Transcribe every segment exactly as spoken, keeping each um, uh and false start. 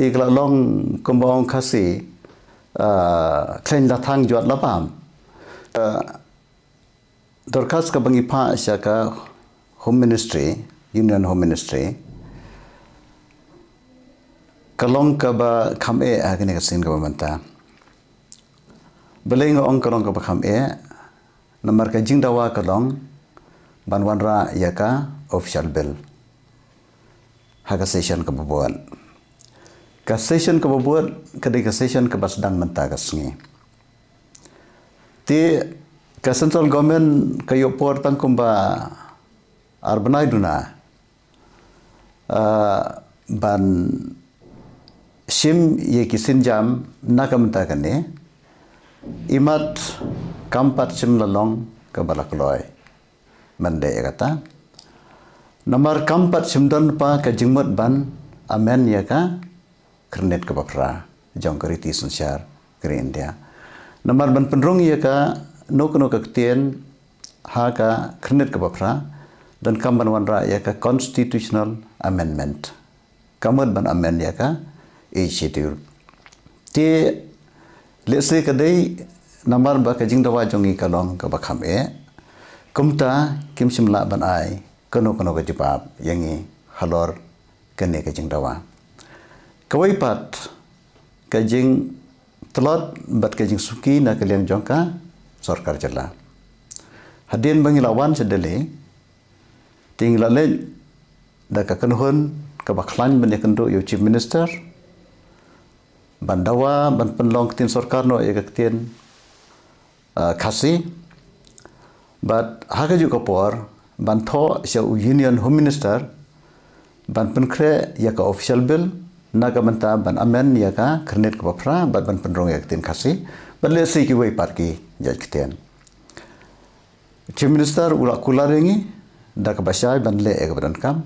Te ka la long kumba ong Khasi, ah, khlaiñ la thang jwat la bam. Ah, dorkhas kaba ngi phah sha ka Home Ministry, Union Home Ministry, ka long kaba kham eh ha kane ka sien kaba mynta. Balei nga ong ka long kaba kham eh? Namar ka jingdawa ka long ban wanrah ïa ka official bill ha ka session kaba bud. Ka session kaba bud ka dei ka session kaba sdang mynta ka sngi. Te ka central government ka ïoh por tang kumba ar bnai duna, ah, ban shim ïa ki sienjam na ka mynta kane, imat kam pat shym la long kaba la kloi. Ban dei ïa kata. Namar kam pat shym don pa ka jingmut ban amend ïa ka khyrnit kaba phra jong ka riti synshar ka ri India. Namar ban pynrung ïa kano kano ka ktien ha ka khyrnit kaba phra, donkam ban wanrah ïa ka constitutional amendment. Ka mut ban amend ïa ka Eighth Schedule. Te lehse ka dei namar ba ka jingdawa jong ngi ka long kaba kham eh, kumta kim shym lah ban ai kano kano ka jubab ïa ngi halor kane ka jingdawa. Kawei pat ka jingtlot bad ka jingsuki na ka liang jong ka sorkar jylla. Hadien ba ngi la wan sha Delhi, te ngi la leit da ka kynhun kaba khlaiñ ban ïakynduh ïa u Chief Minister, ban dawa ban pynlong ktien sorkar noh ïa ka ktien, ah, Khasi. Bad ha kajuh ka por ban thoh sha u Union Home Minister ban pynkhreh ïa ka official bill, na ka bynta ban amend ïa ka khyrnit kaba phra bad ban pynrung ïa ka ktien Khasi bad lehse kiwei pat ki jait ktien. Chief Minister u la kular ïa ngi da kaba shai ban leh ïa kaba donkam.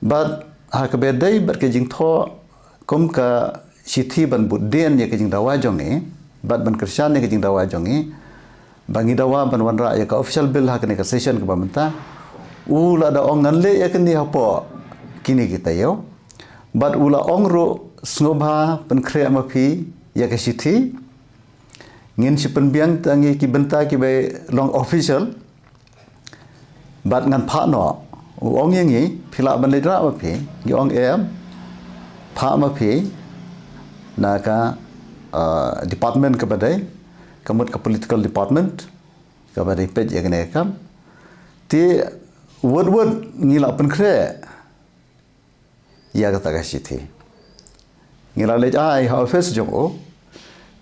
Bad ha kaba dei bad ka jingthoh kum ka shithi ban bud dien ïa ka jingdawa jong ngi bad ban kyrshan ïa ka jingdawa jong ngi ba ngi dawa ban wanrah ïa ka official bill ha kane ka session kaba mynta, u la da ong ngan leh ïa kane hapoh kine ki taïew. Bad u la ong ruh, sngewbha pynkhreh ma phi ïa ka shithi. Ngin sa pynbiang tang ïa ki bynta kiba long official. Bad ngan phah noh. U ong ïa ngi, phi lah ban leit rah ma phi? Ngi ong em. Phah ma phi na ka, ah, department kaba dei, ka mut ka political department kaba dei peit ïa kane ka kam. Te wut wut ngi la pynkhreh ïa kata ka shithi. Ngi la leit ai ha office jong u.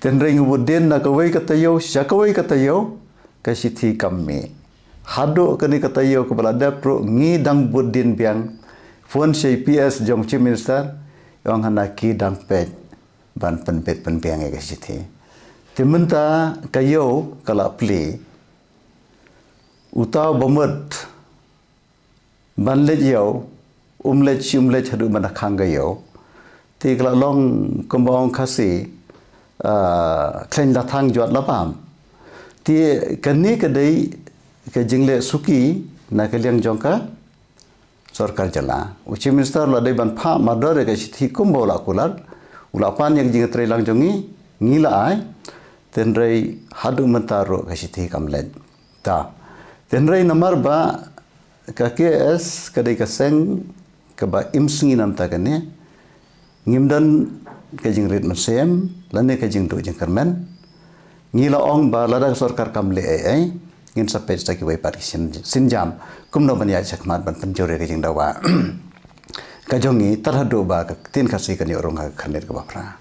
Tynrai ngi bud dien na kawei ka taïew sha kawei ka taïew, ka shithi kam mih. Haduh kane ka taïew kaba la dep ruh ngi dang bud dien biang. Phone sha i P S jong Chief Minister, ong hana ki dang peit ban pynbit pynbiang ïa ka shithi. Te mynta ka ïew ka la plie. Uta u ba mut ban leit ïew, um leit shi um leit haduh ban da khang ka ïew. Te ka la long kumba ong Khasi, ah, khlaiñ la thang jwat la bam. Te kane ka dei ka jingleh suki na ka liang jong ka sorkar jylla. U Chief Minister u la dei ban phah mardor ïa ka shithi kumba u la kular. U la pan ïa ka jingtreilang jong ngi, ngi la ai. Tynrai haduh mynta ruh ka shithi kam leit. Ta. Tynrai namar ba ka K S ka dei ka seng kaba im sngi namta kane. Ngim don ka jingrit mynsiem lane ka jingduh jingkyrmen. Ngi la ong ba lada ka sorkar kam leh ei ei, ngin sa peit sa kiwei pat ki sien, sienjam kumno ban ïaid shakhmat ban pynjur ïa ka jingdawa ka jong ngi tad haduh ba ka ktien Khasi kan ïoh rung ha ka khyrnit kaba phra.